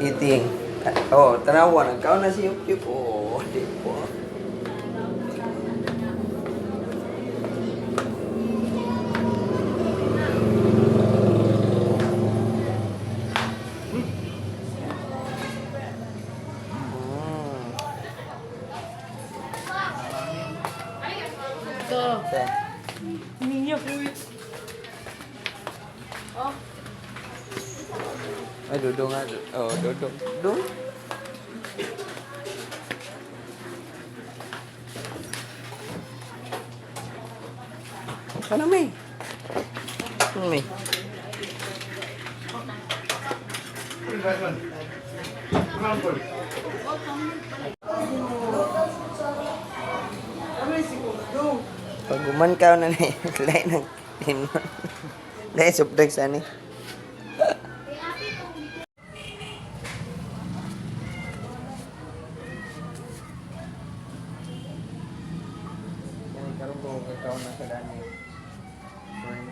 Eating. Oh, tanawa, nagkaon na si Yup Yup. Oh, di po. Ito. Te. Ninyo fruit. Oh. Ay, dudong nga. Oh, dudong. Dudong. Ano may? Ano may? Pag guman ka na ni, lain ng tinon. Lain soft drinks ani. Yan, karon ko kakaon na sa dani. Sorry.